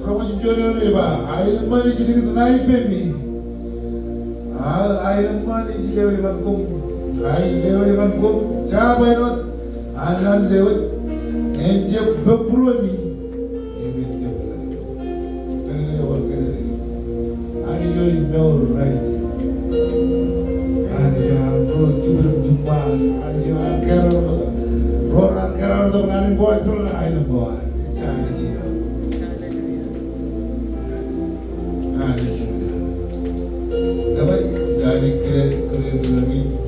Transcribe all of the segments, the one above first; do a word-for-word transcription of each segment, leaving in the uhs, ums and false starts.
Roñoul juon eoon ej ba, aenōṃṃan ij likūt ṇae ippemi. Ak aenōṃṃan ij lewōj ñan koṃ. Ak ij lewōj ñan koṃ jab āinwōt an lewōj, en jab bōk būruemi im en jab tōl eok. Kōnke ewōr kōjatdikdik. Anij eo ej mour rainin. Anij eo an ro jibwid im jibwa. Anij eo an kōrā ro, ro an kōrā ro, ro an kōrā ro, ro an kōrā ro. Ejja Anij eo. Hallelujah. Nōbar, Anij kile, kile, kile, kile.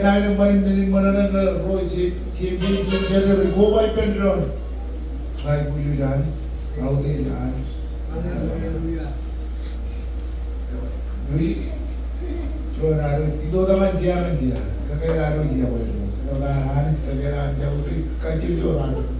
Āinwōt men in ṃōṇōṇō ke ro ej, ej, ej, ej, ej, koba ippān doon. Ij bōk Anij, aolep Anij. Hallelujah. Ij, juon ad, ij itok ñan jea, ñan jea. Kōkāāl ad ij jea bwe. Kōkāāl Anij, kōkāāl Anij, kajjojo ad.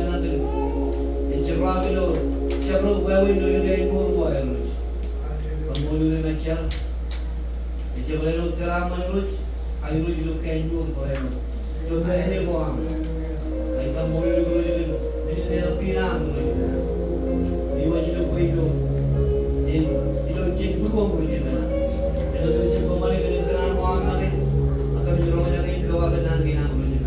men aō kōn ej jab ḷak ilo jabdewōt wāween ilo āinwōt ko Irooj. Kaṃṃoolol eok ñan jar. Ejjab ren wōt tōre aṃ Irooj, ak Irooj ilo kāāinwōt ko ren wōt. Ilo men in ko aṃ. Kōn kaṃṃoolol eok Irooj kōn men in āinwōt aṃ Irooj. Iwōj ilo bwe ilo in, ilo jet bōk ko Irooj. Āinwōt jet bōk ko Irooj, kōn kōṇaan ko aṃ make, ak kōmij roñjake in pokake naan kein aṃ Irooj.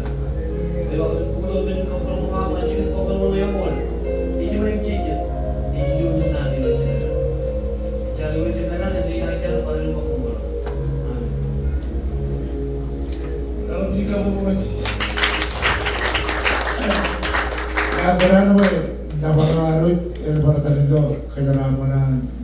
Eo aō kōn bōk ilo men in ko ren wōt aṃ, ak jikin ko ren wōt aṃ. Ij ba ijejjet, ij iuṃwin naan Irooj. Jar Irooj men aō kōn ilo jar bar in ko ren wōt. Amen. Bar in kaṃṃoolol Jisōs. Bar in kaṃṃoolol Jisōs. Bar in kaṃṃoolol Jisōs.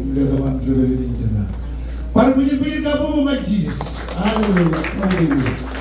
Im letok aṃ ri-pād in jān an. Bar bwijin, bwijin kabbokbok ñan Jisōs. Hallelujah. Hallelujah.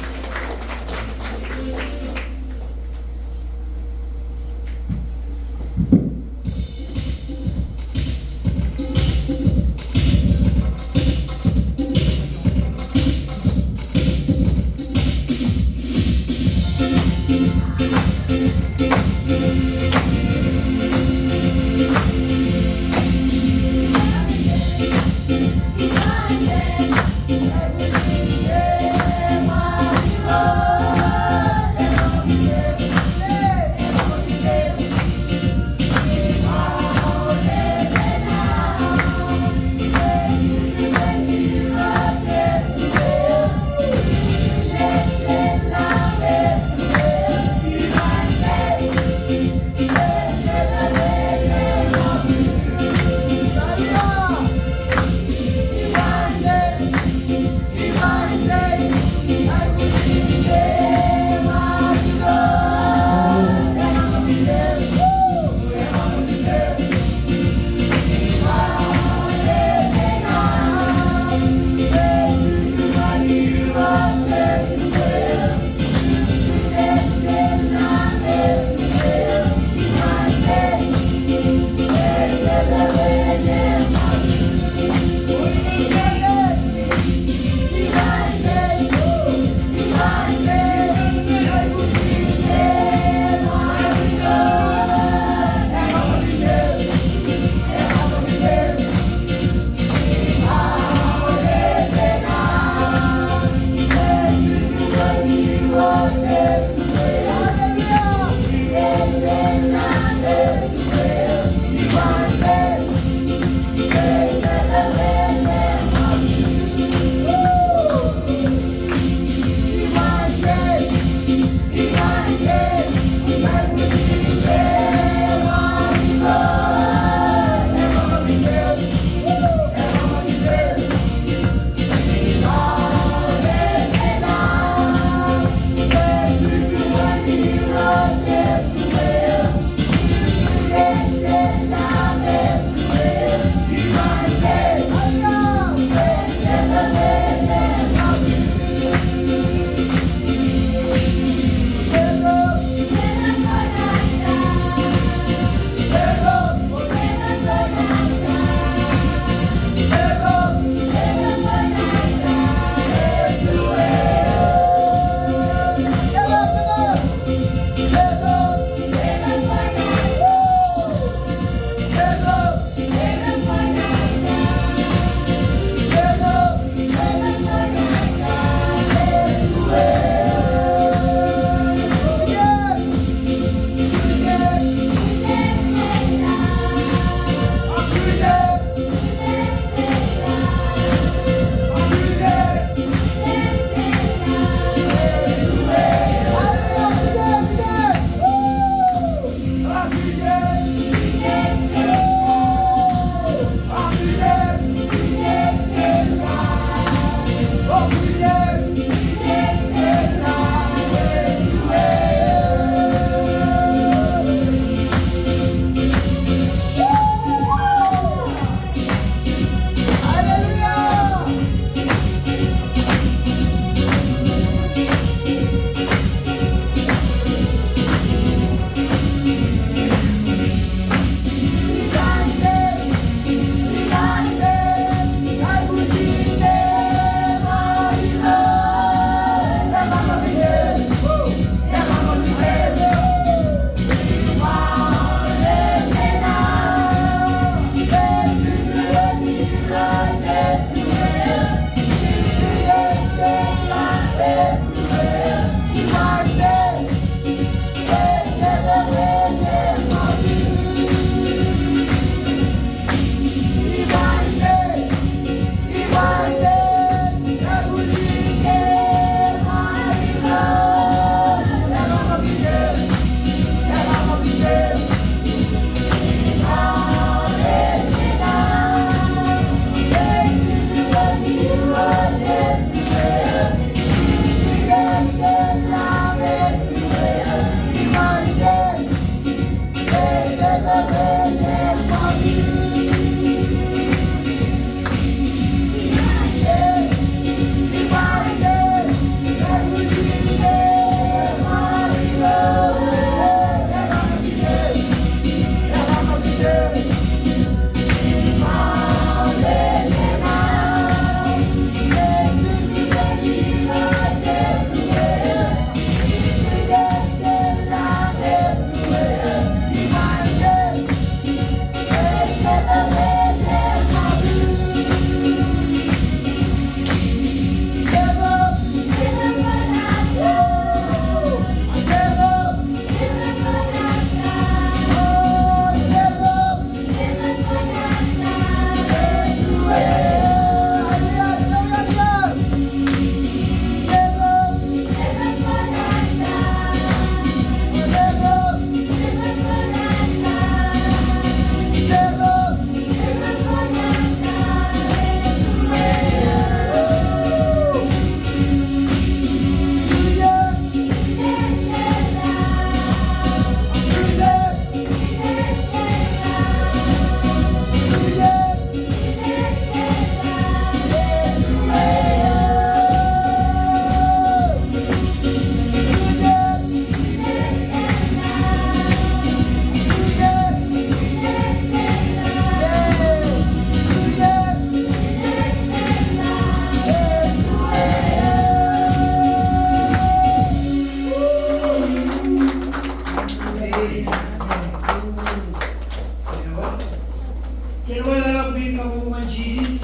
Ewōr ḷọk bwe kabuñ ñan Jisōs.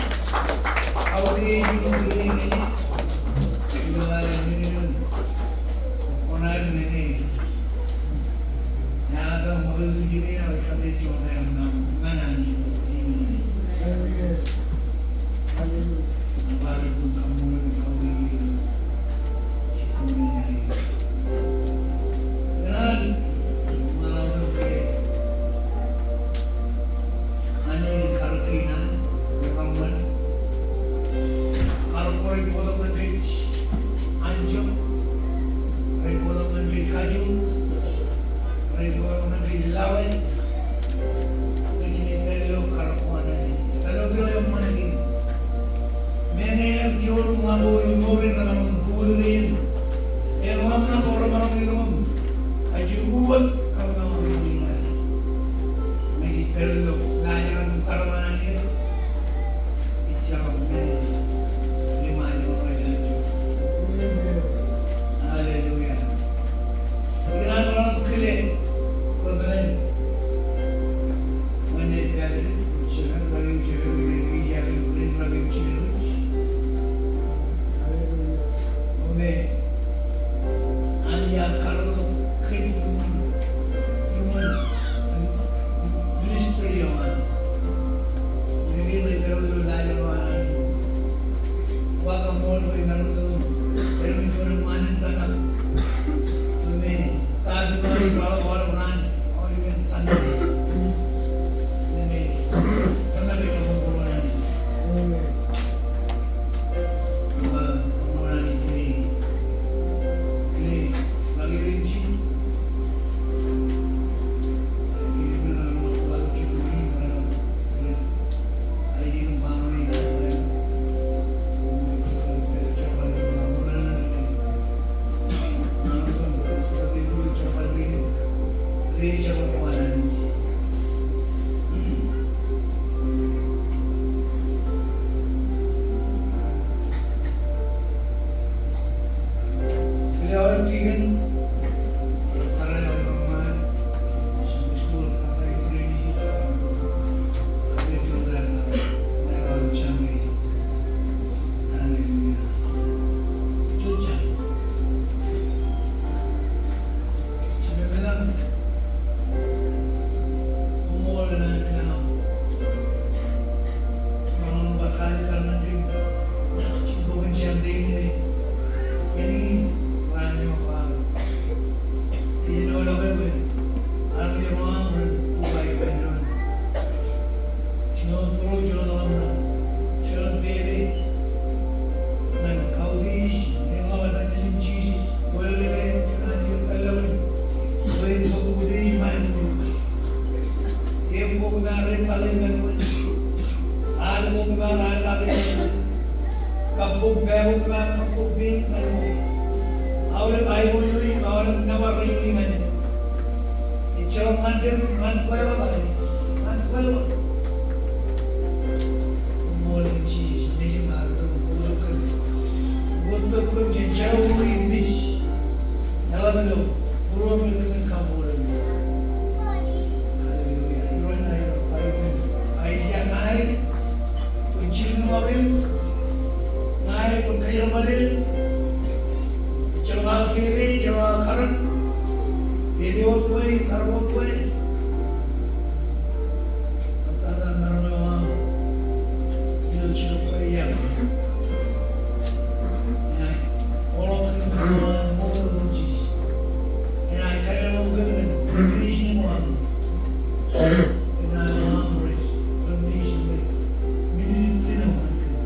Aolep eo ej ilo kōj, ilo aer men in, koṇaer men in. Ear ṃakūtkūt ijin, ij kate juon aer ṃōk ñan Anij. Amen. Hallelujah. Anij en karōk kein an, ej kōṃṃan. Karōk ko rej bōktok ñan kōj anjọ, rej bōktok ñan kōj kajoor, rej bōktok ñan kōj laḷ in. Kōj jen pād ilo karōk ko an Anij. Pād ilo eṃṃan kein. Meñe elōñ joor ṃaan bwe ilo mour in remaroñ bōktok kōj in. Elōñ ḷōmṇak ko remaroñ ilọk im kajjioñ uwaak kōn ṃōñā in. Ñe ij pād ilo laajrak im karōk an Anij, ij jab manage liṃa eo rej anjọ. Hallelujah. Iran ḷọk kile, ḷọk kile. Ṃool ṇe pād ilo, jen pād ilo, jen pād ilo, jen pād ilo. Amen. Anij ear karōk kōj iuṃwin, iuṃwin ministry eo an. Ij kōṇaan bwe ilo laajrak eo an Anij, wa kaṃṃoolol bwe emaroñ ilo, emaroñ juon ṃaan in tōmak. Amen. Juon bōro, juon ḷōmṇak, juon pepe ñan kautiej, ñan ḷọk ñan Anij Jisōs, bōlen ḷọk ñan Anij, kōḷḷọk in, bwe en bōk utiej im aer ṃōj. Eṃ bōk im aer rej bale ñan kwe. Al bōk im aer al bale ñan kwe. Kab bōk pā bōk im aer kab bōk pein ñan kwe. Aolep aiboojoj im aolep nōbar rej ilo ñan Ejjeḷọk ñan kōm, ñan kwe ḷọk, ñan kwe ḷọk. Koṃṃool kōn Jisōs, mej im ar ilo bōktok kōm. Bōktok kōm jān jerọwiwi im mej. Eḷap ilo būruōm eo kōm kaṃṃoolol. Hallelujah. Irooj ṇa ilo Baibōḷ. Aelōñ ṇe. Kwōn jilkinḷọk eō, ña ij kwōn kōjerbal eō, ejjeḷọk aō pepe, ejjeḷọk aō karōk, pepe wōt kwe, karōk wōt kwe. Kab tata maroñ eo aṃ ilo jilkinḷọk kwe iaan. Enaaj oḷọk kōm ilo an mour eo an Jisōs. Enaaj kajeḷọk kōm kōn reason eo aṃ. Kōn naan eo aṃ rej, rej reason eo. Minit eo ñan kōm.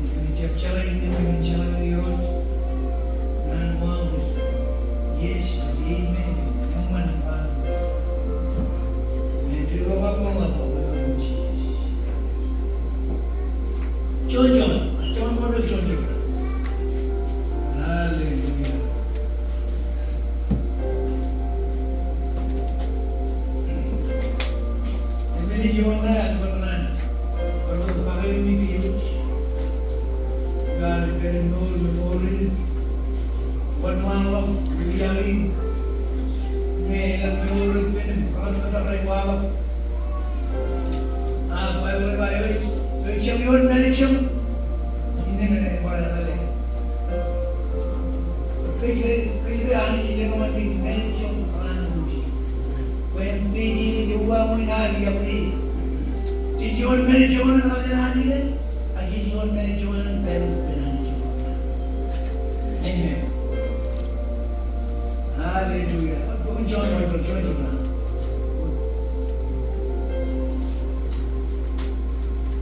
Ij kōn jab jeḷā im ij kōn jeḷā Irooj. Naan eo aṃ rej. Yes, amen, eṃṃan, eṃṃan. Ij kōn ḷọk ḷọk ḷọk ḷọk. Juon juon, juon juon, juon juon. Hallelujah. Eṃṃan, ij iuṃwin ṇe, eṃṃan ṇe. Bar lọk bwe kōmij iuṃwin. Iba ej pād ilo mour, ilo mour in. Wōnṃaanḷọk, iuṃwin. Im elōñ mour in, bwe en bar lọk rej waḷọk. Eo, eo, eo, jab iioon mālejjoñ. Innām enaaj bar etale. Kōj, kōj, kōj ke Anij ej lōñ kōj mālejjoñ raan in Jisōs. Bwe en teje eok, ej uwaak in aō iọkwe. Jej iioon mālejjoñ ṇe ḷọk jān Anij, ak jej iioon mālejjoñ ṇe pād ippān Anij. Amen. Hallelujah. Bok in John, John, John, John.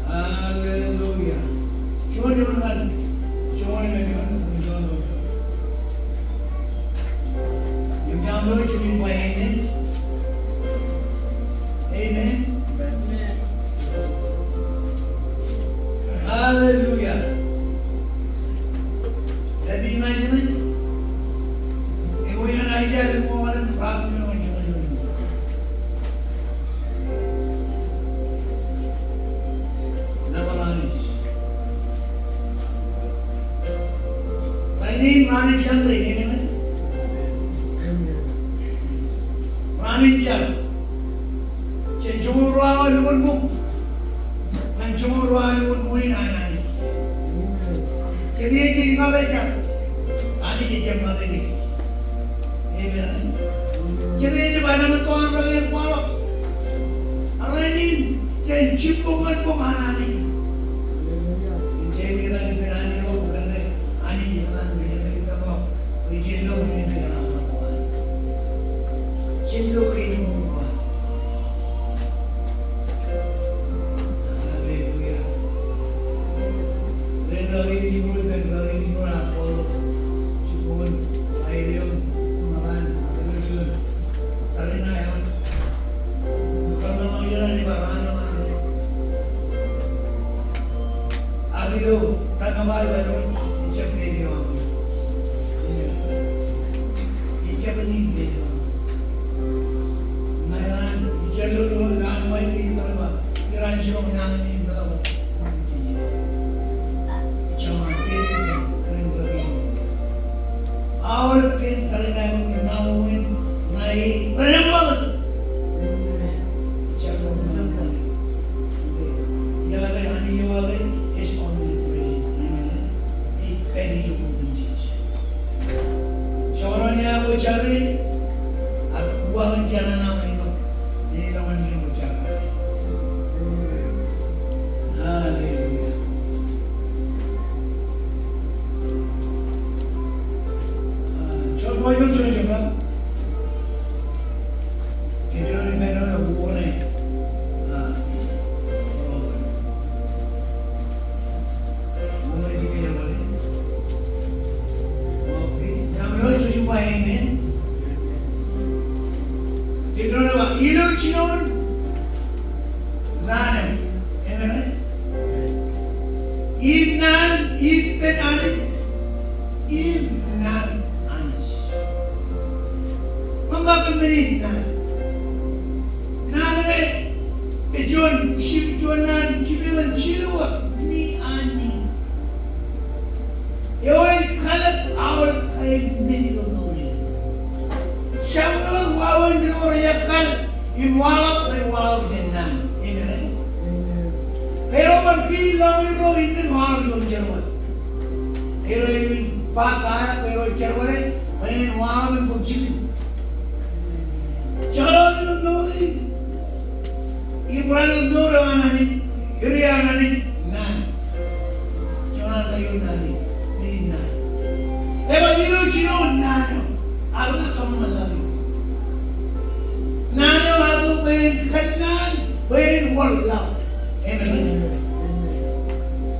Hallelujah. John, John, John, John, John, John. Im jab lo juon ba amen. Amen. Amen. Hallelujah. Ḷapij ṇa ijeṇe. Ewi an aija ḷe ṃool ṃōk ḷapij ṇa ijeṇe. Nōbar Anij. Rainin, rainin Sunday, amen. Rainin jar. Jān joñoul ruo awa lukkuun ṃool ñan joñoul ruo awa lukkuun ṃool in an Anij. Jet iien jej ṃakle jar, Anij ejjab ṃakle kōj. Amen. Jet iien jej ba ñan tok an rainin kwaḷọk. Rainin jān jibboñ ñan boñ an Anij. Ej jab iien an ippān Anij eo, bwe Anij ej ḷak, ej ḷak. Ej ḷak. Hallelujah. Ren rainin, ren rainin, ren rainin. Ak ilo tōmak eo aō, ejjab pād ilo aṃ. Ejjab pād ilo aṃ. Ña ij ḷak, ij ḷak ilo aṃ, ij ḷak ilo aṃ. Ejjab pād ilo aṃ. Aolep kōn kōrā in aolep in ṇa in ṇa in rej ṃakūt. Ijeḷā ke Anij eo aō ke ej omnipresent. Amen. Ej pād ijoko otemjej. Joñan eo aō ko jabdewōt, ak uwaak in jeran aṃ ilo, ilo ñan iien ko jabdewōt. Hallelujah. Ah, John, John, John, John. Deuteronomy, Deuteronomy, Deuteronomy. Ah, Deuteronomy. Deuteronomy, Deuteronomy. Okay. Ña ij lo, John, John, amen. Deuteronomy, ilo jinoin naan eo. Amen. Im naan ippān Anij. Im naan Anij. Ṃōṃakūt men in naan. Naan eo, ej juon, juon naan, jipḷaak in jitōb, ni an in. Eo ej kalōk aolep kain men ilo mour in. Jabdewōt wāween men ko rej kal im waḷọk, rej waḷọk jān naan. Amen. Amen. Eo ej ban piin lọñiiñ ro innām waḷọk ioon jerbal. Eo ej ban ba ta eo, eo ej jerbale, bwe en waḷọk im bōk jikin. Jekdọọn ilo mour in. Im bar ilo mour eo an Anij, ri an Anij, naan. Joñan kajoor naan in, men in naan. Ej ba ilo jinoin naan eo, ak ḷak kōṃṃan ḷọk in. Naan eo ak bwe en kōnnaan, bwe en wōr laḷ. Amen.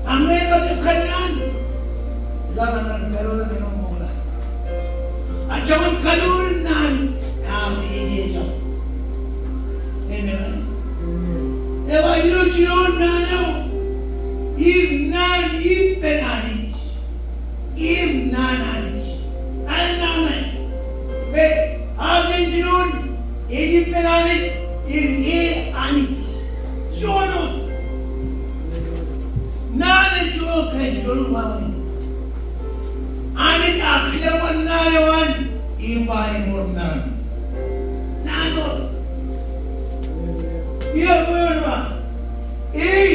Ak ñe ej kōnnaan, laḷ eo an pād wōt ilo ṃokta. Ak joñan kajoor in naan, ak ej ejjeḷọk. Amen. Ej ba ilo jinoin naan eo, im naan ippān Anij. Im naan Anij. Naan, naan ṇe. Bwe, ak jān jinoin, ej ippān Anij, im e Anij. Juon wōt. Naan eo ej juon kain, juon wāween. Anij ear kōjerbal naan eo an, im ba en wōr meram. Naan eo. Iar bwe en ba. Ej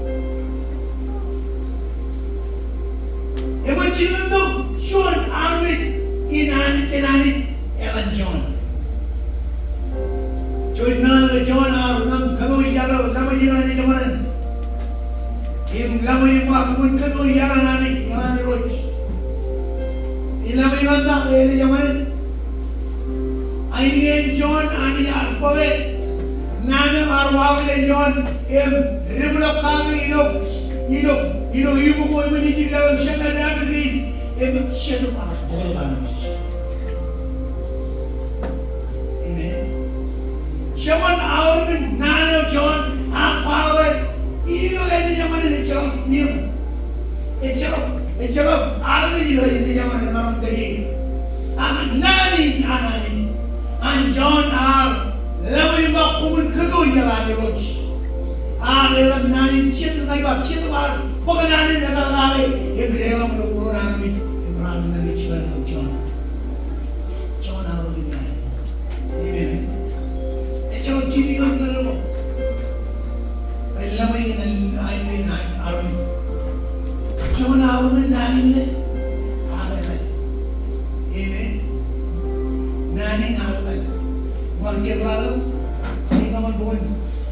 Eṃōj jilkintok juon armej in Anij, jān Anij etan Jon. Jon, men eo Jon ear ḷōmṇak kōto iaḷ, ḷōmṇak in Anij eṃṃan. Im ḷōmṇak in ba, kōṃṃan kōto iaḷ an Anij ñan Irooj. Ḷōmṇak ḷọk bwe enaaj eṃṃan. Ainikien Jon, Anij ear bōke naan eo ear waḷọk jān Jon im deḷọñ kake ilo, ilo, ilo ibuko im ej deḷọñ jemed eo ej kein im jet bar bōk armej. Amen. Jen aorōk kōn naan eo Jon ear kwaḷọk ilo enaaj eṃṃan, ejjeḷọk niō. Ejjeḷọk, ejjeḷọk armej ilo enaaj eṃṃan, emaroñ tōre. Ak naan in, naan in an Jon ear ḷōmṇak im ba koṃwin kōto iaḷ an Irooj. Ear leḷọk naan in, jet ṇa bar, jet bar bōk naan in etal kake im deḷọñ ilo būruon armej im raar make jipañ ilo Jon. Jon aorōk kōn naan in. Amen. Ejjeḷọk jidik eo ṃōṇōṇō. Ej ḷōmṇak in an, an, an armej. Jon aorōk kōn naan in, ear etal. Amen. Naan in ear etal. Ṃōk jebḷaḷ eo, ij kōṃṃan bwe in,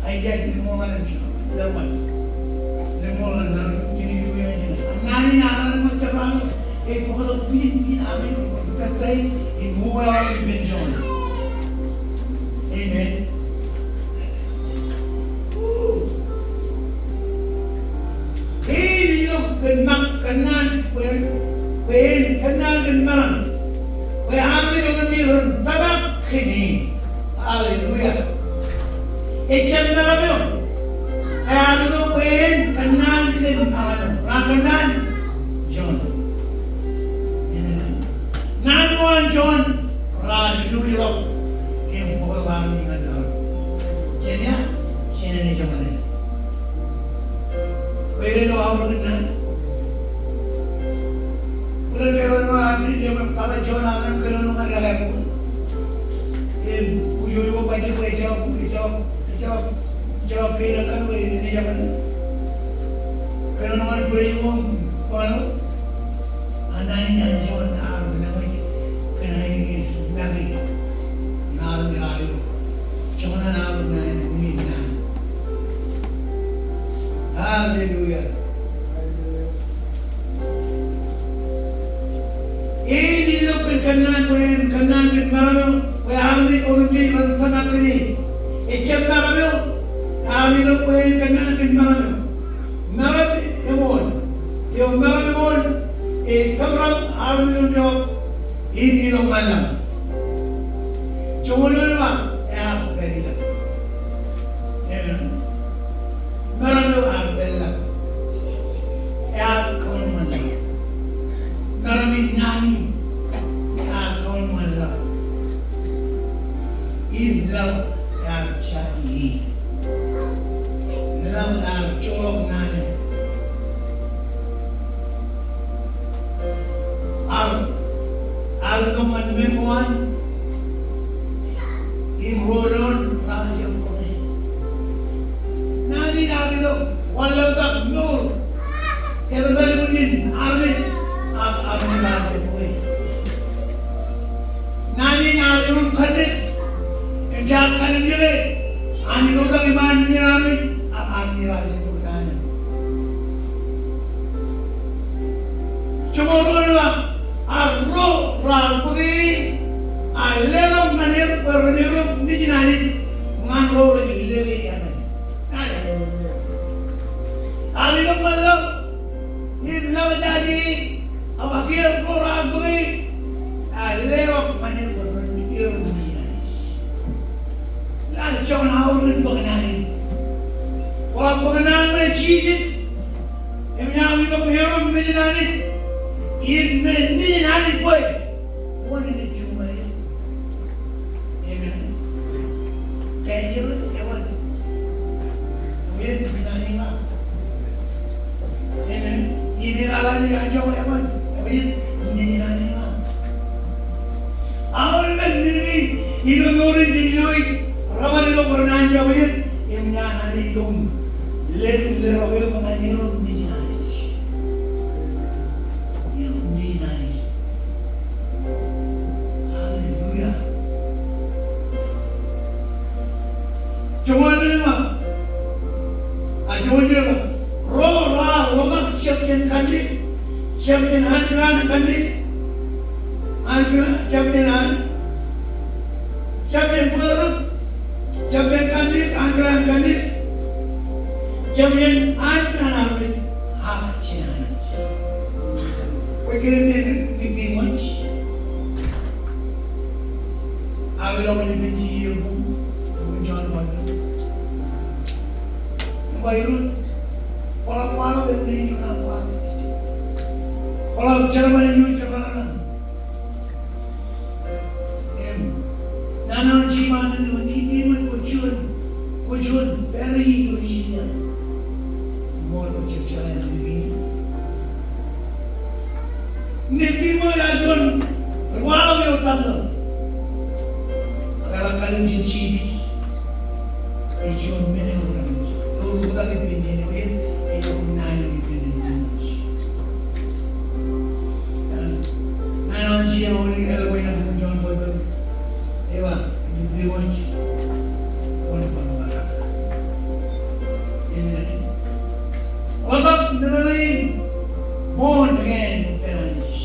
ij kōṃṃan bwe in ḷōmṇak. Ḷōmṇak, ḷōmṇak, jini, jini, jini. Naan in ear etal ṃōk jebḷaḷ eo. Ej bōktok pin, pin, amen. Kōttāik in uwe aolep ippān Jon. Amen. Woo. Kein ej ilọk kōn ṃōk, kōnnaan, bwe, bwe en kōnnaan kōn meram. Bwe armej otemjej ren tōmak kōn e. Hallelujah. Ejjab meram eo. Ear ilo bwe en kōnnaan kōn meram eo. Raar kōnnaan Jon. Amen. Naan eo an Jon raar iuḷọk im bōktok armej ñan meram. Jen ia, jen enaaj eṃṃan. Bwe ilo aorōk kōn naan. Bōlen kōrā ṇe an, im kōrā Jon an kōnono ñan ekāāl ko. Im ujojo bajjek bwe ejjeḷọk, ejjeḷọk, ejjeḷọk, ejjeḷọk kein ekkar bwe enaaj eṃṃan. Kōnono ñan bwidej ko im kōnono. Ak naan in an Jon ear ḷōmṇak kōn ainikien make. Im armej raar ilo. Jon an aorōk naan in, unin naan. Hallelujah. Eñin ej ilọk kōn kōnnaan, bwe en kōnnaan kōn meram eo, bwe armej otemjej ren tōmak kōn e. Ejjab meram eo, ear ilọk bwe en kōnnaan kōn meram eo. Meram eṃool. Eo meram eṃool, ej kōmeram armej otemjej im ilọk ṃōk laḷ. Joñoul eoon eo an, ear pād ilañ. Amen. Meram eo ear pād ilañ. Ear kōn ṃōk laḷ. Meram in naan in ear kōn ṃōk laḷ. Im laḷ ear jaje e. Laḷ ear joḷọk naan in. Ear, ear ilọk ñan men ko an, im ro doon raar jab bōke. Naan in ear ilọk wanlaḷtak mour. Etal ṃōk in armej, ak armej raar jab bōke. Naan in ear iroñ kanniōk, im jaar kanniōk, an irotak iṃaan in armej, ak armej raar jab bōk naan in. Joñoul ruo eo an, ak ro raar bōke, ak leḷọk ñan er bwe ren erom nejin Anij, ñan ro rej lōke etan. Ak ilọk ṃōk laḷ, im laḷ ejaje, ak kiiō ro raar bōke, ak leḷọk ñan er bwe ren erom nejin Anij. Ḷak jon aorōk in bōk naan in. Kwō bōk naan ṇe Jisōs, im ña ilọk im erom nejin Anij, im men nejin Anij bwe, kwōn enaaj juṃae. Amen. Kajjitōk eban. Amen. Naan in ṇe. Amen. Ine ḷaḷ in anjọ eban. Amen. Ine naan in ṇe. Aolep men kein ilo mour in jej loi, reban ilo bwe ren anjọ, amen. Im ñan Anij ilo letin leḷọk eok ñan eok nejin Anij. Eok nejin Anij. Hallelujah. Joñoul ḷalem, a joñoul ḷalem. Ro raar ḷotak jab jān kandek, jab jān ankilaan kandek. Jabdewōt an, jabdewōt bōrōk, jabdewōt kanniōk, ankilaan kanniōk, jabdewōt ankilaan armej, ak jān Anij. Kwōj kōṃṃan Nikdimōs? Ak ilo ṃōṇōṇō in ilo bok, bok in Jon Baibo. Im ba ilo, kwō ḷak kwaḷọk, eñin eñin ḷak kwaḷọk. Kwō ḷak jeraaṃṃan eñin jeraaṃṃan. Im, nana eo an jimān eo, Nikdimōs, kwō juon, kwō juon pād ilo ijin eo. Ṃool ko jab jeḷā Nikdimōs. Nikdimōs ej juon ri waḷọk ilo tempel. Ak eḷak kallimjek Jisōs. Ej juon men eo ri waḷọk. Ewōr oktak ippān jān eo, ej, ej juon naan eo ippān jān Anij. Nana eo an jimān eo, eḷap eo an bok in Jon Baibo. Ej ba, Nikdimōs, kwōn bar ḷotak. Amen. Ḷotak, meḷeḷein, ṃool ñan ippān Anij.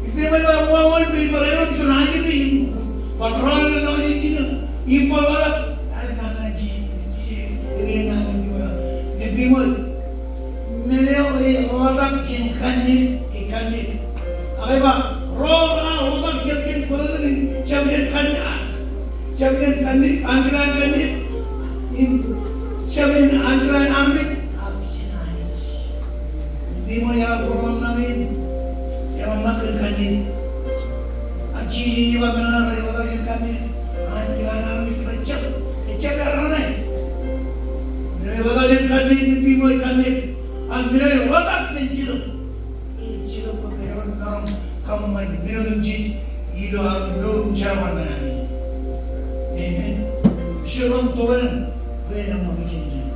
Ite ṃōj ba, wāween bwe ij bar erom juon ajri im bar rọọl ilo ijin eo im bar ḷotak. Eḷap nana eo an jimān eo, ej ba, Nikdimōs, men eo ej ḷotak jān kanniōk, ej kanniōk. Ak ej ba, ro raar ḷotak jabdewōt bōrōk im jabdewōt kanniōk. Jabdewōt kanniōk, ankilaan kanniōk, im jabdewōt ankilaan armej, ak jān Anij. Nikdimōs, eḷap bōk ḷōmṇak in, eḷap ḷōmṇak kōn kanniōk. Ak Jisōs ej ba men eo raar ḷotak jān kanniōk, ankilaan armej, ejjab, ejjab errā ṇe. Men eo ej ḷotak jān kanniōk, Nikdimōs, ej kanniōk. Ak men eo ej ḷotak jān jilōk, ej jilōk bwe kwōj maroñ kōṃṃan men otemjej ilo aō mour im jeraaṃṃan ñan Anij. Amen. Jiroñ toḷ eṇ, bwe en eṃṃakūt jān ijin.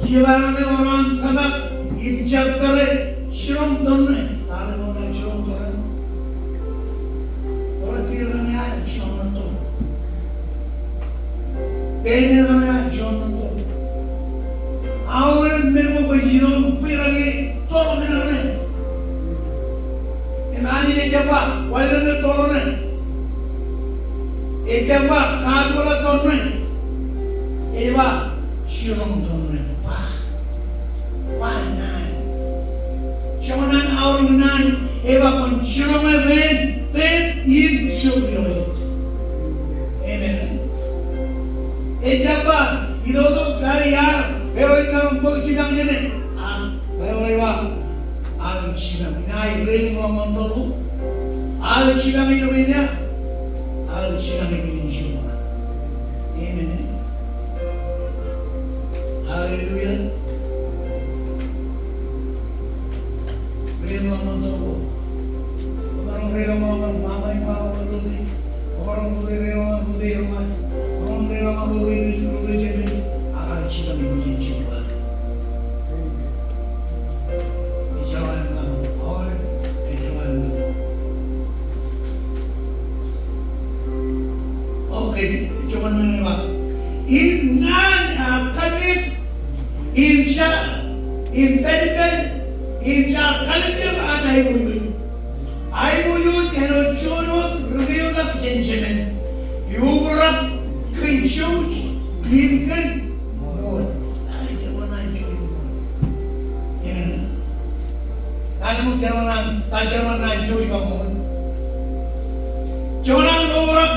Kiiō bar ṇe eo an tōmak im jab pere, jiroñ toḷ eṇ. Ḷe eo an jiroñ toḷ eṇ. Ḷe eo an jiroñ toḷ eṇ. Peiṃ eo an jiroñ toḷ eṇ. Aolep men ko kwōj jiroñ bwe rej toḷ men eo an. Im Anij ejjab ba, wanlōñ ke toḷ eṇ. Ejjab ba, katoḷ toḷ eṇ. Ej ba, jiroñ toḷ eṇ. Ba. Ba naan. Joñan aolep naan, ej ba kwōn jiroñ e bwe en tep im jok ilo ejjet. Amen. Ejjab ba, ilo tok kar iar, pero ij maroñ bōk jipañ jān e. Ak, Baibōḷ ej ba, aō jipañ, ṇa ej rein ḷọk ṃōn toḷ. Aō jipañ ilo iien eo, aō jipañ ilo iien Jeova. Amen. Hallelujah. Rein ḷọk ṃōn toḷ. Kwōmaroñ rein ḷọk ṃōn ṃaṃa im baba ṃōn rūtto. Kwōmaroñ rūtto rein ḷọk ṃōn rūtto eo ṃae. Kwōmaroñ rein ḷọk ṃōn rūtto, rūtto jemān. Ak aō jipañ ilo iien Jeova. Ejjeḷọk aō ṃaroñ. Aolep, ejjeḷọk aō ṃaroñ. Okay, joñan men eo ej ba. Im ñan, ah, kanniōk, im jaar, im pād ippād, im jaar kallimjek an aiboojoj. Aiboojoj āinwōt juon wōt ri keotak jān Jemān. Eobrak kōn jouj im kōn ṃool. Āinwōt juon wōt ṃool. Amen. Āinwōt juon wōt, āinwōt juon wōt ṃool. Joñan aō obrak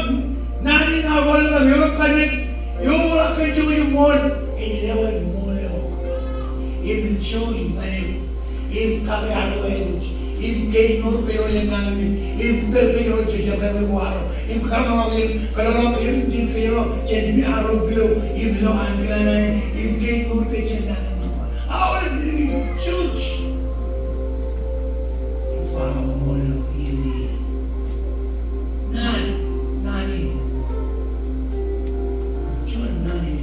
naan in aō kwaḷọk im eobrak kōn jouj im ṃool. Ej lewōj ṃool eo im jouj im ṃanit eo im kake arro eo, im kein mour kōjro jān nañinmej, im tōl kōjro jān jabdewōt waḷọk, im kōrọọlḷọk jān kōjro, im jān kōjro jān arro pilōk, im lo ankilaan, im kein mour kōjro jān nañinmej. Aolep men in jouj. Im kwaḷọk ṃool eo ilo e. Naan, naan in. Juon naan in.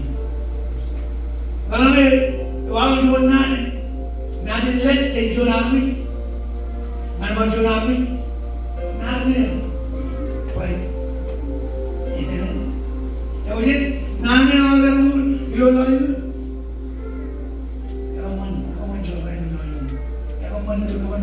Ñan eo, ewaḷọk juon naan in. Naan in lej jān juon armej. Ñan bar juon armej. Naan in. Bwe. Eo ej naan in eo rej ilo laḷ in. Ekōṃṃan, ekōṃṃan jorrāān ilo laḷ in. Ekōṃṃan, ekōṃṃan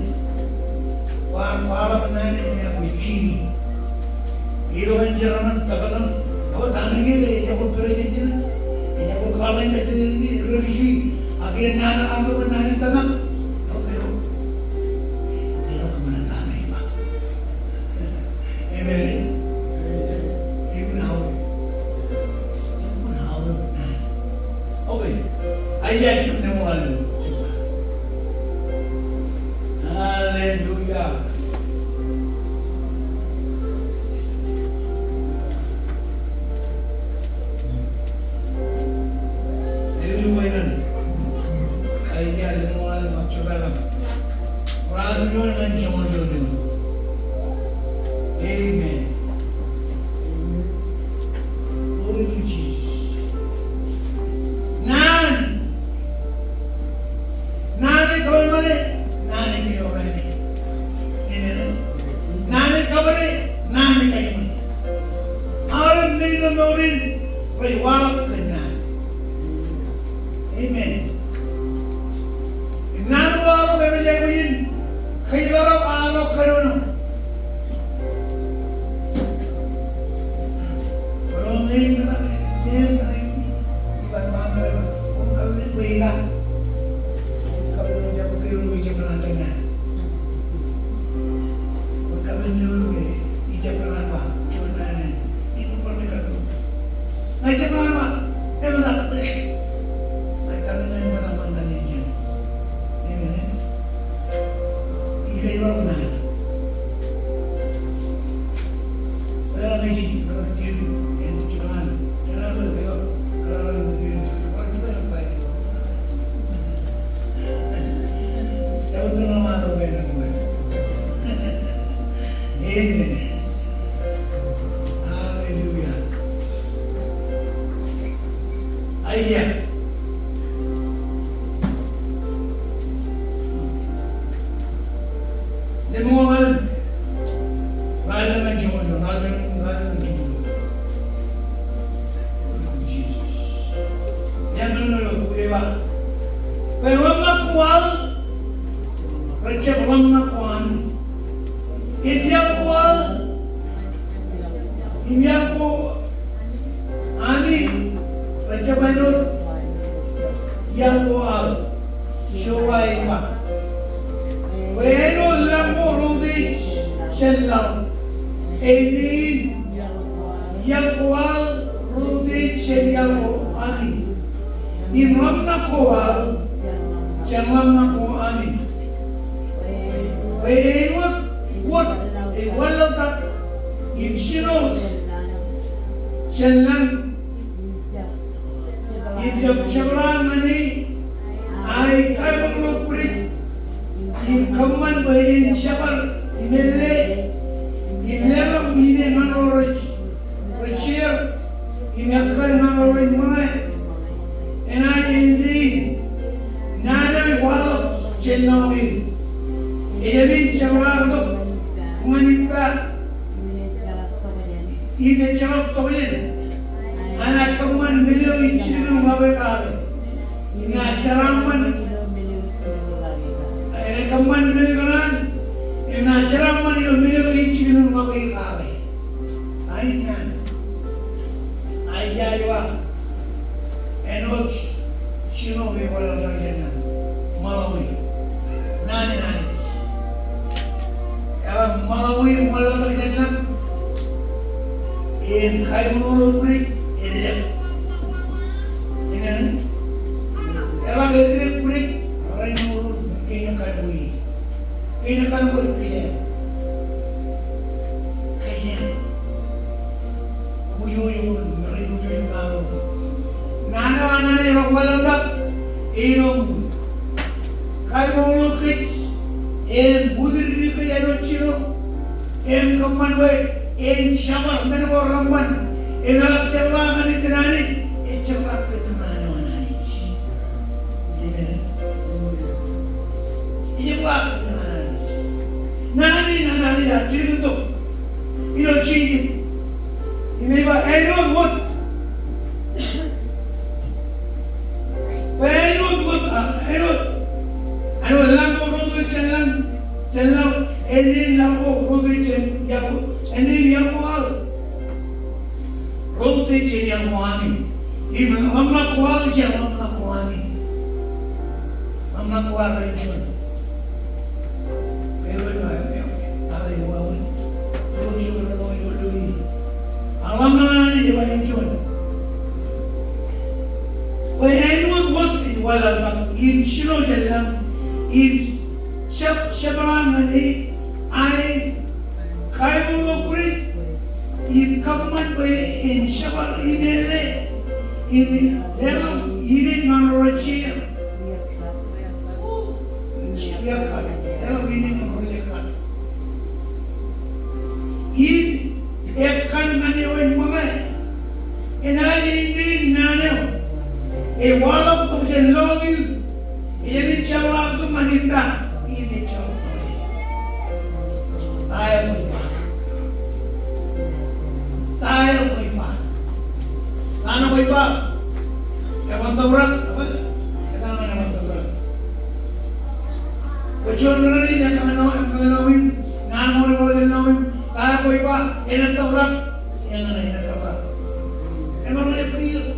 Kwaar, kwaar ḷap naan eo, ij aikuj kiiñ. Itok in jeraṃṃan, tōkḷọk. Ak ta ṇe kiiō, ejako pere jān jenaaj. Ejako kaḷeeṇ jān jenaaj, rej liki. Ak iien naan eo aṃ ḷọk naan in tōmak. Ak eo. Eo kōṃṃan ta ṇe ej ba. Amen. Ej un aolep. Ej un aolep naan. Okay. Aiseia jiljino lemñoul ḷalem. Hallelujah. Hallelujah. Aiseia lemñoul ḷalem, bar juon ḷalem. Raar juon ñan joñoul juon. Amen. Glory to Jesus. Naan. Naan eo kōṃṃane, naan eo kōṃṃane. Amen. Naan eo kōṃṃane, naan eo kōṃṃane. Aolep men ilo mour in rej waḷọk kōn naan. Amen. Naan eo waḷọk eo rej aikuj in kōjparok aolep kōnono. Ro men eo rej, men eo rej, ibar ba men eo rej, o kab rej, bwe ila. O kab rej, ijab kōn naan. O kab rej, ijab kōn naan ba, juon naan eo. Ij kōṃṃan kōn naan. Ña ij kōṃṃan ba, eṃōj an, ña ij kōṃṃan naan, eṃōj an kōṃṃan naan eo. Amen. Ij kōṃṃan naan. Well, ña ij, ña ij, ña ij kōṃṃan, kōṃṃan, kōṃṃan, kōṃṃan. Amen. Hallelujah. Aiseia. Lemñoul ḷalem. Ḷalem ñan joñoul juon, ḷalem, ḷalem ñan joñoul juon. Jisōs. Im āinwōt eo, ej ba. Bwe ḷōmṇak ko aō, rej jab ḷōmṇak ko ami. Im iaḷ ko aō, im iaḷ ko ami, rej jab āinwōt iaḷ ko aō. Jeova ej ba. Bwe āinwōt lañ ko routiej jān laḷ, āindein iaḷ ko aō routiej jān iaḷ ko ami. Im ḷōmṇak ko aō jān ḷōmṇak ko ami. Bwe āinwōt wōt ej wanlaḷtak im jino jān lañ im jab jepḷaak ñan e, a ej kaemooḷ ilo bwidej, im kōṃṃan bwe en jebar im elle, im leḷọk ine ñan ro rej, rej jeer, im ekkar ñan ro rej ṃōñā. Enaaj āindein naan eo ej waḷọk jān ḷōmṇak in. Ejjab in jepḷaaktok ñan ippa im ejjeḷọk tokjān. Enaaj kōṃṃan men eo ij jilkinḷọk e kake. Im naaj jeraaṃṃan. Enaaj kōṃṃan men eo ikōṇaan. Im naaj jeraaṃṃan ilo men eo ij jilkinḷọk e kake. Amen. Im kaimooḷ eo bwidej eddek. Amen. Eḷaññe eddek bwidej, rainin ḷọk kein ekkan eo. Kein ekkan eo kilen. Kilen. Ujojo, ujojo, ujojo. Naan eo an Anij ej wanlaḷtak ilo kaimooḷ eo kōj, im utdikdik kōj āinwōt jino, im kōṃṃan bwe en jebar men ko reṃṃan, im eḷak jepḷaak ñan ippān Anij, ejjeḷọk kōttar naan eo an Anij. Amen. Ejjeḷọk kōttar naan eo an Anij. Naan in an Anij ej jilkintok ilo Jeje. Im ej ba, āinwōt wōt. Bwe āinwōt wōt, a, āinwōt. Āinwōt lañ ko ruo tok jān lañ, jān lañ, āindein lañ ko ruo tok jān iọkwe, āindein iọkwe aō ruo tok jān iọkwe ami. Im ḷōmṇak ko aō jān ḷōmṇak ko ami. Ḷōmṇak ko aō rej juon. Bwe eo ej ba, eo, eo, tata eo wāween. Eo ej ba, eo ej ba, eo ej ba, eo ej ba, ḷōmṇak an Anij ej ba ej juon. Bwe āinwōt wōt ej wanlaḷtak im jino jān lañ im jab, jepḷaak ñan e, ae kaimooḷ eo bwidej, im kōṃṃan bwe en jebar im ālle, im leḷọk ine ñan ro rej jeor. Ro rej jeor, leḷọk ine ñan ro rej jeor. Im ekkan ñan eo ej ṃōñā, enaaj āindein naan eo ej waḷọk tok jān lọñiū. Ej jab jepḷaak tok ñan ippa, im ejjeḷọk tọujin. Ta eo kwōj ba? Ta eo kwōj ba? Naan eo kwōj ba? Eban tōprak, eban? Ekōṇaan eban tōprak. Kwōj juon ri-kōrā in, ekōṇaan eo, ekōṇaan eo im, naan eo ej ba, ta eo kwōj ba? Enaaj tōprak. Eñṇe, enaaj tōprak. Emaroñ jab ri-kōrā,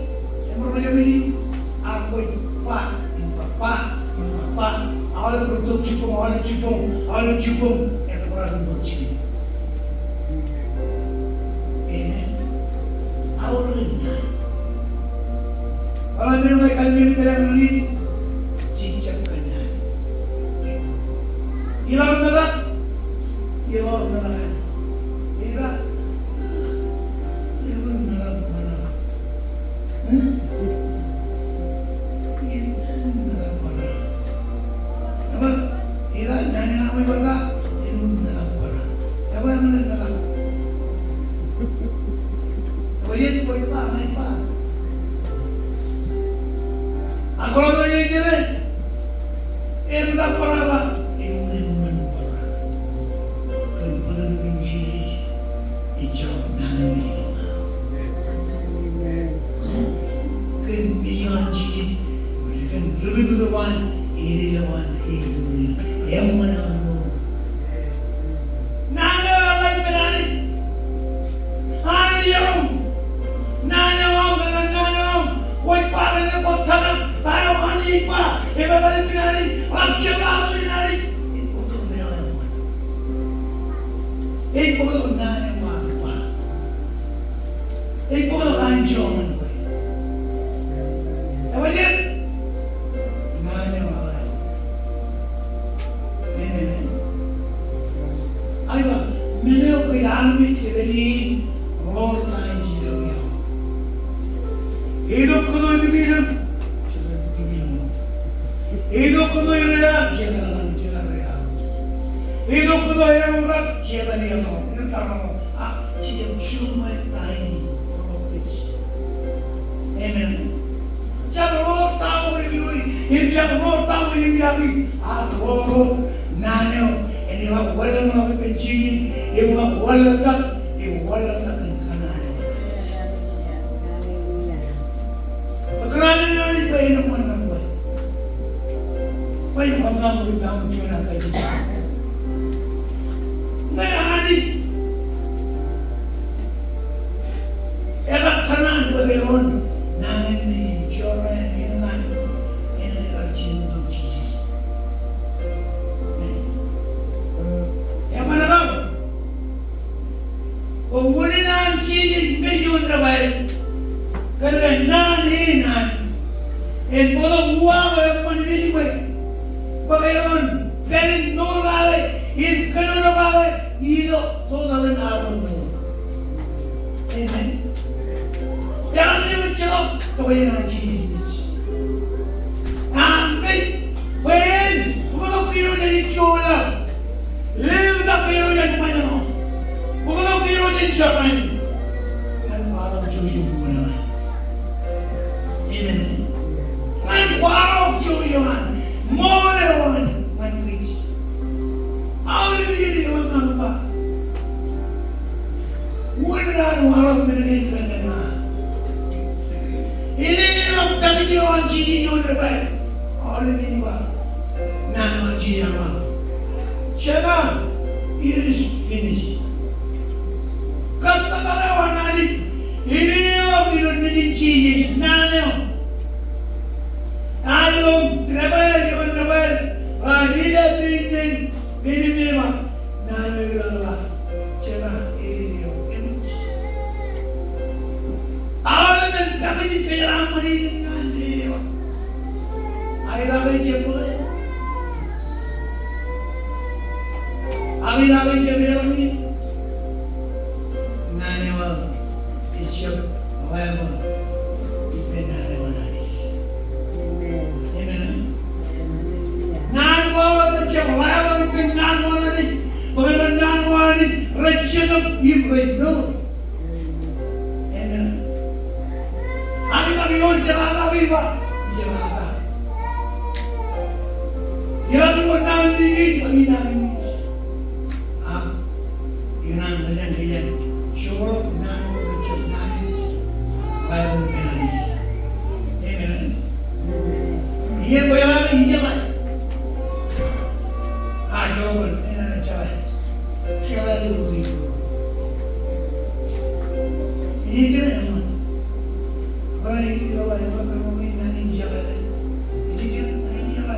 emaroñ jab ri-kōrā. Ak kwōj ba, im ba, ba, im ba, ba. Aolep tok jibboñ, aolep jibboñ, aolep jibboñ. Etōprak im tok jibboñ. Amen. Aolep naan. Ḷak men eo ej kallimjek ippān ri-kōrā in, jejjab kōnnaan. Ilo metak, ilo metak. Ilo, ilo metak, metak. Ilo metak, metak. Eba, ilo naan eo aṃ ej ba, ilo metak, metak. Eba, ilo metak. Eba, ilo metak, metak. Ak ḷọk ilo jeje, eṃōj bar ba, eṃōj bar ba. Kōn bōtōktōkin Jisōs, ejjeḷọk nañinmej ilo ṃaan. Kōn mej eo an Jisōs, kōn ri-pād eo an, edeḷọk an, edeḷọk an, eṃṃan an ṃool. Naan eo eḷap ippān Anij. Anij erom. Naan eo aṃ, naan eo aṃ. Kwōj ba, kwōj tōmak, ta eo Anij ej ba, eṃōj eḷap ippān Anij, ḷak jepḷaak tok jān Anij. Ej bōktok men eo eṃṃan. Ej bōktok naan eo aṃ ba. Ej bōktok anjọ ñan kwe. Ewōr jet. Naan eo aō. Amen. Ak ej ba, men eo kōj armej jepād in, ḷoor ta in jilọk iaḷ. Eo itok kōto ej milōñ, jetal ej milōñ ḷọk. Eo itok kōto ej rear, jetal ej rear ḷọk. Eo itok kōto ej eḷap, jetal ej eḷap. Eo itok kōto ej eḷap, jetal ej eḷap. Ak jejjab juṃae ta in ḷọk kōj. Amen. Jab ḷoor ta ko ej loi, im jab ḷoor ta ko ej loi, ak ḷoor wōt naan eo enaaj ḷak wanlaḷtak ippān Jisōs, im ḷak wanlaḷtak, im wanlaḷtak kōn kōṇaan eo. Kōṇaan eo an Anij bwe en eṃṃan ñan kwe. Bwe en eṃṃan ñan kwe. Ñe Anij ekar kōṇaan bwe ke ro nañinmej in jorrāān, en ñan en ekar jilkintok Jisōs. Eṃṃan ñan kwe. Unin an Jisōs mej ioon debwāāl. Kōn ke naan e naan. En bōktok uwaak eo eṃṃan mej bwe, bwe kōjeañ pād in mour kake im kōnono kake ilo total in awa mour. Amen. Ear jab ej tok, tok in an Jisōs mej. An mej bwe en bōktok kiiō jān ijo ḷọk. Lewōj kiiō jān ṃōjṇọ. Bōktok kiiō jān jerain. Ñan kwaḷọk ijo ijo ṃool eo an. Amen. Ñan kwaḷọk ijo ijo an. Ṃool eo an ñan kōj. Aolep iien eḷap ñan ba, wōn an waḷọk men kein kōn ña? Ej ḷọk package eo an Jisōs ioon debwāāl. Aolep iien ej ba, naan eo an Jisōs ear ba, Shema, it is finished. Kōttōpar eo an Anij ej ḷọk ilo Nejin Jisōs, naan eo. Ilo debwāāl, ilo debwāāl, raar ilo pein, pein, pein, pein, ba, naan eo ej ba, Shema, it is finished. Aolep men package eo kōjeraaṃṃan in ñan eo. Ak ilo ke ejjab bōke, ak ilo ke ejjab eḷọk in, naan eo ejjab level ippān naan eo an Anij. Amen. Amen. Naan ko ejjab level ippān naan ko an Anij. Bwe kōn naan ko an Anij rej jetōb im rej mour. Amen. Ak ilo ioon jerata eo ej ba, jerata. Ilo ioon naan in, ej ba, naan in. Ak ikōṇaan rej jañin joḷọk naan ko ejjab naan in. Baibōḷ ej ba naan in. Amen. Iien bwe eḷaññe ijeḷā. A joḷọk bwe enañin jeḷā. Jeḷā ilo ṃwiin. Ij jeḷā eṃṃan. Bwe ij jeḷā eṃṃan, eṃṃan, eṃṃan, ij jeḷā. Ij jeḷā, ij jeḷā.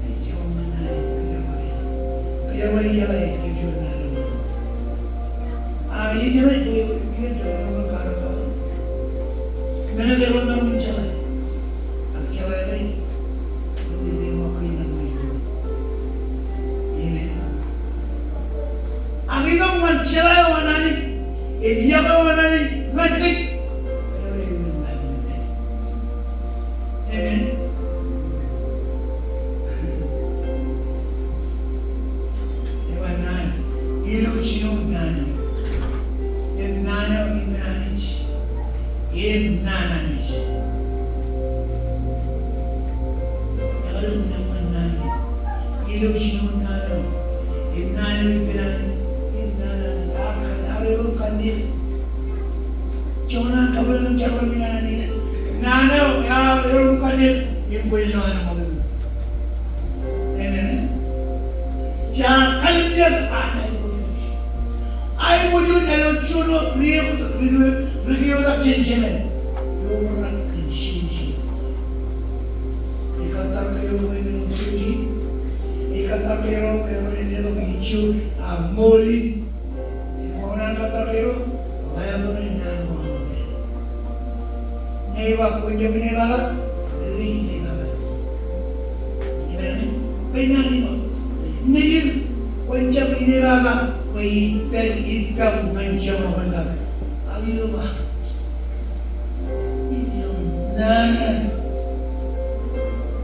Ij jeḷā eṃṃan naan in, ij jeḷā. Ij jeḷā, ij jeḷā, ij jeḷā naan in. A, ij jeḷā, ij jeḷā, ij jeḷā, ij jeḷā. Men eo eḷap ñan ij jeḷā. Ak jeḷā eo. Amen. Ak itok ñan jeḷā eo an Anij, im iọkwe eo an Anij ñan kōj. Amen. Ej ba naan, ilo jinoin naan eo. Im naan eo ippān Anij. Im naan Anij. Eḷap ñan naan. Ilo jinoin naan eo. Im naan eo ippān Anij. Im naan Anij. Ak, ak eḷap kanniōk. Joñan kabwilōñin jerbal in an Anij. Naan eo, eḷap kanniōk. Im bwe ilo an Amen. Jeḷā kallimjek an aiboojoj. Aiboojoj āinwōt juon wōt ri-, ri-, ri-, rikiotak jān jemen. Eobrak kōn jeje. Ej kōttar kōjro bwe en jeje. Ej kōttar kōjro bwe en letok ijo, a, ṃool in. Im kōṇaan kōttar kōjro, level in naan ko aṃ ippān. Ñe ej ba kwōn jab inepata, ij inepata. Amen. Bwe naan in eo. Nejid, kwōn jab inepata, bwe ij pād ippaṃ ñan jeṃḷọkin laḷ. Ak ilo ba. Ij naan.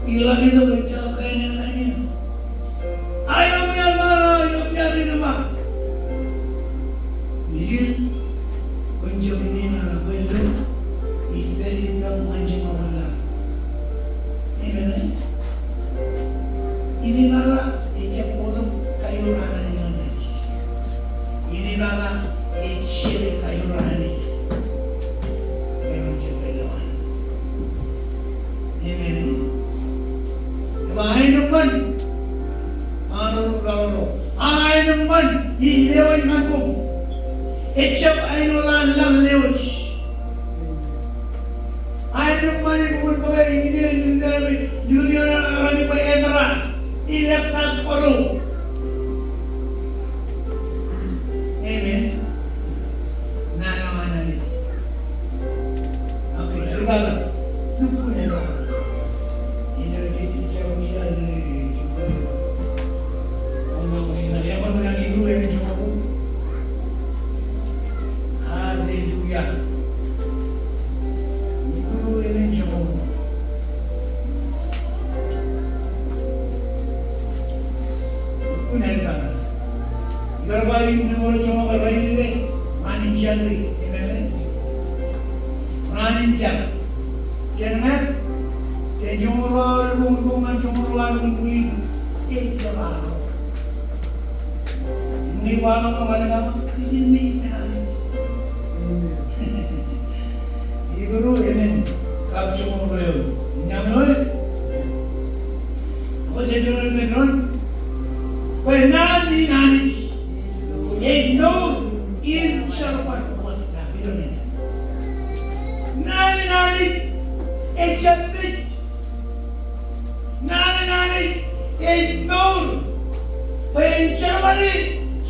Ilo ilo ba jab kain naan in eo. Aolep men eo, aolep men eo. Nejid, kwōn jab inepata bwe lo, ij pād ippaṃ ñan jeṃḷọkin laḷ. Amen. Inepata ejjab bōktok kajoor an Anij ñan kōj. Inepata ej jete kajoor an Anij. Eo ejjab pād ilo an. Amen. Ej ba aenōṃṃan. Aenōṃṃan. Aenōṃṃan ij lewōj ñan koṃ. Ejjab āinwōt an laḷ lewōj. Aenōṃṃan ej ba bwe ij lewōj ñan koṃ. Amen. Ibru emān joñoul ruo. Ukun āliktata. Ikar ba im nōbar joñak rainin ke, raan in jar ke, amen. Raan in jar. Jān ña, jān joñoul ruo aolep, joñoul ruo aolep, ej jab ro. Im ej waḷọk ñan ḷalem aō, kōn men in Anij. Ibru emān kab joñoul ruo eoon. Im ñan eo, eo jān joñoul emān doon. Bwe naan in Anij ej mour im jerbal wōt. Naan in Anij ej jab mej. Naan in Anij ej mour. Bwe en jerbal in,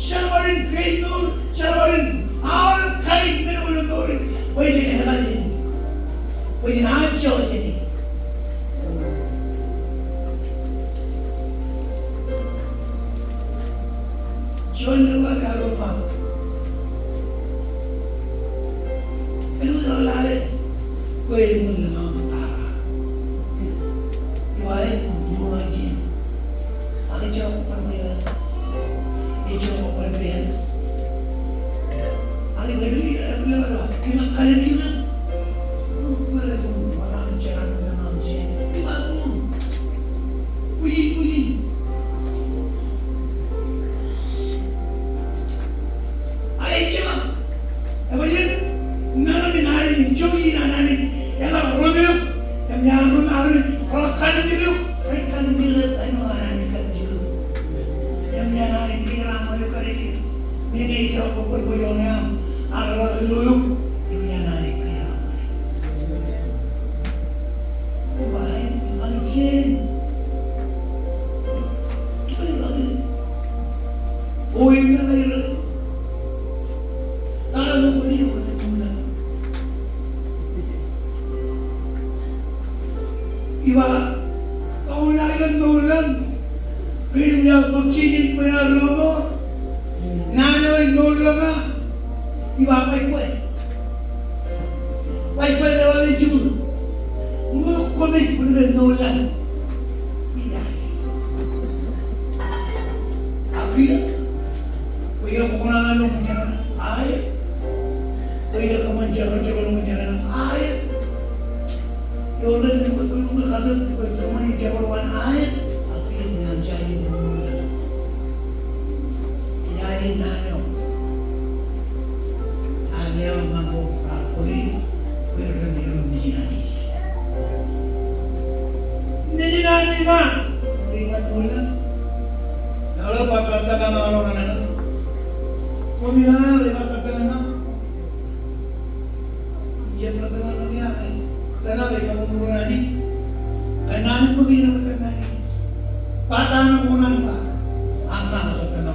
jerbal in kein mour, jerbal in aolep kain men eo ilo mour in. Bwe jen ekar jān, bwe jen anjọ jān e. Juon ḷọk eo ej ba, kōn eo ej lale, bwe eṃōj lōñ aṃ tata. Iba ej lōñ eo ej, ak ejjab bar ṃōj, ejjab bar pen. Ak ej ba, ej lōñ eo ej, ij kalimbik eok. Bwe ḷọk aṃ jeraaṃṃan, lōñ aṃ jān. Iba bōd. Bwijin, bwijin. Ak ejjeḷọk. Ebajjek, naan in Anij, joñan in an Anij, eḷak rom eok, im iaan rom Anij, eḷak kalimbik eok, ej kalimbik eok, āinwōt an Anij kalimbik eok. Im iaan Anij kōjeraaṃṃan eok kōrā, meñe ejjeḷọk bōk bōjrak ñan eok, ak eḷak ilo eok, im iaan Anij kōjeraaṃṃan eok. Iba ej, ej kalimbik eok. O, ij ñan eo rej Iba, kaṃṃoolol Anij, mour ḷọk. Kōn ij bōk jijet bwe en ro mour. Naan eo ej mour ḷọk ña. Iba, bajjek. Bajjek ḷọk ej jibwid. Ṃōk koṃij bwe en mour ḷọk. Iba. Ak kiiō. Bwe ilo kōṇaan eo ṃōn jeran aer. Bwe ilo kōṃṃan jeran, jeran eo ṃōn jeran aer. Eo ḷe, ḷe, ḷe, ḷe, kate, ḷe, kōṃṃani jeran eo an aer. Ak kiiō ñan jaje ṃool eo. Ij jaje naan eo. Ak leḷọk ñan ko, ak bōki, bwe ren eo nejin Anij. Nejin Anij ña. Ej ñan ṃool eo. Eḷap, baptized ñan eḷap ñan eḷap. Koṃi ñan eḷap baptized ñan. Ij baptized ñan eḷap ñan eḷap. Tōmak ej kabuñbūruon Anij. Kōnnaan bōki ñan eḷap ñan eḷap. Baptized ñan ko ñan ba. Ak ña baptized ñan eḷap.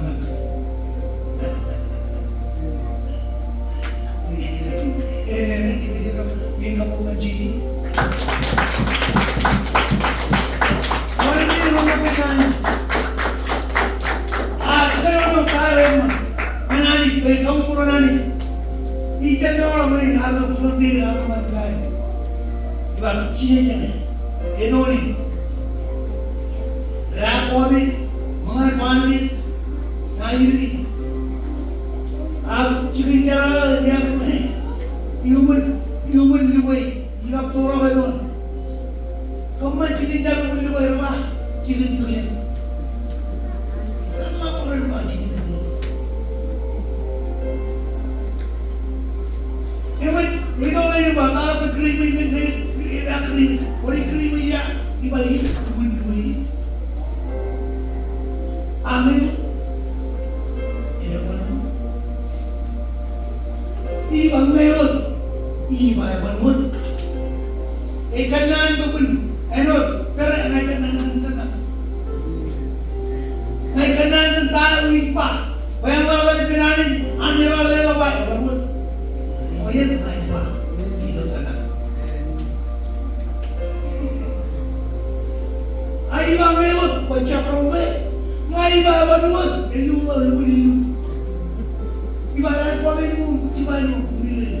Ak jikin jar eo, iuṃwin, iuṃwin lukwe, ilọk tōrọk eo. Kōṃṃan jikin jar eo, lukwe rej ba, jikin tujen. Kōṃṃan bwe rej ba jikin tujen. Eṃōj, ilo ḷe ej ba, ta ḷọk ke cream, ej ba cream, bōlen cream eo, ej ba ij, iuṃwin tujen. Amen. Eban wōt. Iba me wōt. Iba eban wōt. Ej kōnnaan bwe kwōn āinwōt pere ña ij kōnnaan kōn tōmak. Ña ij kōnnaan kōn ta eo ij ba. Bwe eḷap ḷọk ippān Anij, Anij eḷap ḷọk ba eban wōt. Ṃool eo ña ij ba. Ilo tōmak. Ak iba me wōt, bwe jab roñ ḷe, ña iba eban wōt, ej lukkuun, lukkuun ilo. Iba ḷe, koṃij ṃōk, jiba ilo, ilo, ilo.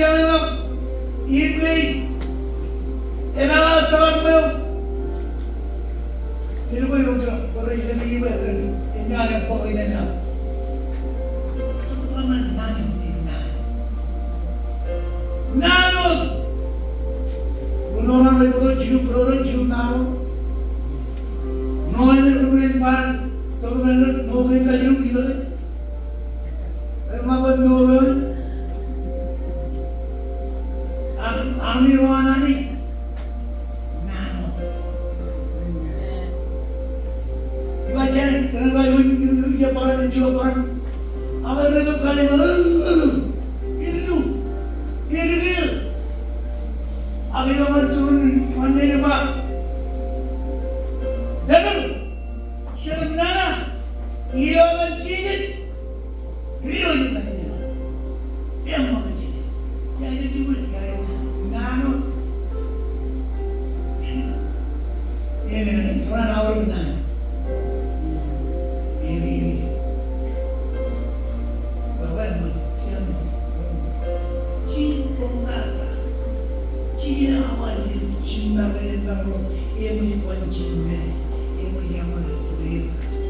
Im ke, epaak aō tōmak ṃweo. Ilo ko eo ej bōk rej lōñ eo bwe kōn eñaan eo bōk ilo naan. Naan wōt. Ilo naan eo bōk ilo jilu, bōk ilo jilu naan eo. Ṇo āinwōt ri men bar, tōprak ilo, ṇo kein kajilu ilo. Emaroñ bwe mour eo, ak, ak ilo an Anij, naan eo. Ij ba jān, kōn ba ij, ij, ij jab bōran, ij jab bōran. Ak rej kōm kallim̧ur, illu, illu. Ak ilo ṃōttan, ṃōttan eo ba, dāpel. Jekdọọn nana, ilo etan Jisōs, ri eo ej ṃōttan eo. Eṃṃakūt jān e. Ij aikuj ij ba, naan eo. Amen. Kōṇaan aorōk naan. Amen. Baba, eṃṃan, eṃṃan, eṃṃan. Jisōs ej ṃoktata. Jisōs ej awa, jisōs ej ṃōk, ej ṃōk ro, eṃōj kwanjin me, eṃōj eṃṃan ro, eṃōj eṃṃan ro.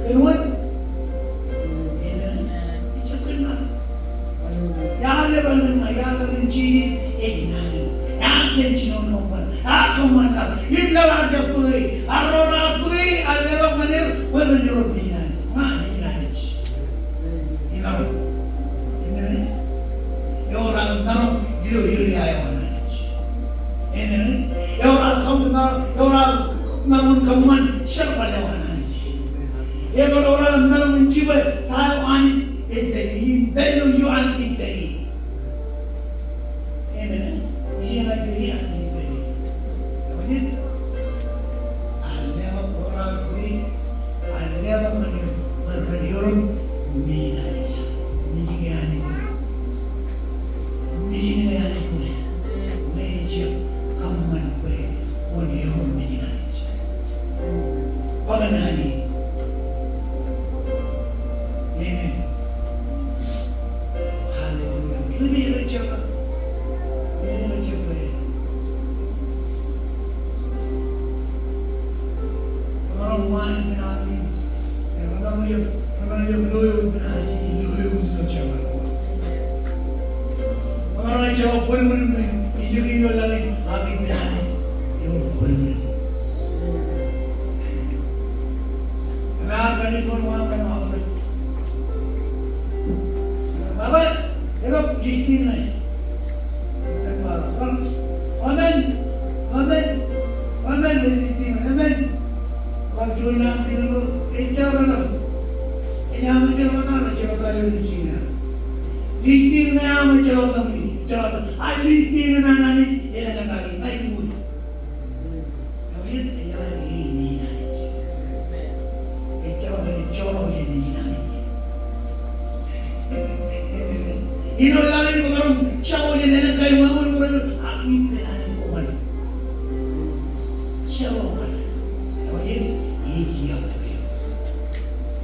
Kōn wōt? Amen. Ejjab kōn ṃōk. Iar lewōj ṃōk, iar lewōj Jisōs ej naan eo. Iar jān jinoin kōṃṃan, iar kōṃṃan laḷ, im laḷ ear jab bōke, ear ro raar bōke, ear leḷọk ñan er, bwe ren ro nejin Anij. Ña nejin Anij. Imaroñ. Amen. Ewōr aō maroñ ilo area eo an Anij. Amen. Ewōr aō kōm maroñ, ewōr aō maroñ kōṃṃan jerbal eo an Anij. Ewōr, ewōr aō maroñ in jibwe ta eo Anij ej pād ie, im pād ilo io Anij ej pād ie. Amen. Ij pād ie, Anij ej pād ie. Ewōr, ear leḷọk ro raar bōke, ear leḷọk ñan er bwe ren erom nejin Anij. Nejin Anij. Nejin Anij bwe. Ñe ejjab kōṃṃan bwe kwōn erom nejin Anij. Bōk naan in. Amen. Hallelujah. Ri men rej jab, ri men rej jab bwe. Emaroñ ṃaan ippān armej. Emaroñ ej, emaroñ ej lo eoon ippān armej, lo eoon ippān jerbal ko. Emaroñ ejjeḷọk bwilbwilin men, ijoko ilo laḷ in, ak ippān Anij ewōr bwilbwilin. Emaroñ kōn ijoko ṃaan kōn aorōk. Baba, eḷap listing ṇe. Amen. Amen. Amen. Amen. Amen. Ḷak juon naan tiñe ro ejja ḷak. Ejja ḷak. Ejja ḷak. Ejja ḷak. Listing ṇe aṃ ejja ḷak. Ejja ḷak. A listing ṇe an Anij. Ejja ḷak. Ejja ḷak. Ejjeḷọk bwe ej joḷọk jān nejin Anij. Ilo laḷ in kwōmaroñ jako jān elōñ kain wāween ko raar, ak ippān Anij kwōban jako. Ewōr ej iọkwe.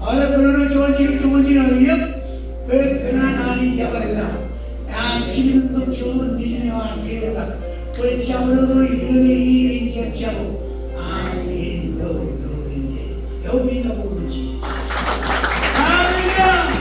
Aolep kōnono juon jilu, juon jilu, iọkwe. Bwe kōn an Anij iọkwe laḷ. Ear jilkintok juon nejin eo an ketak bwe jabdewōt eo ej lōñi e en jab jako. Amen. Eo ej naan bok in Jisōs. Hallelujah.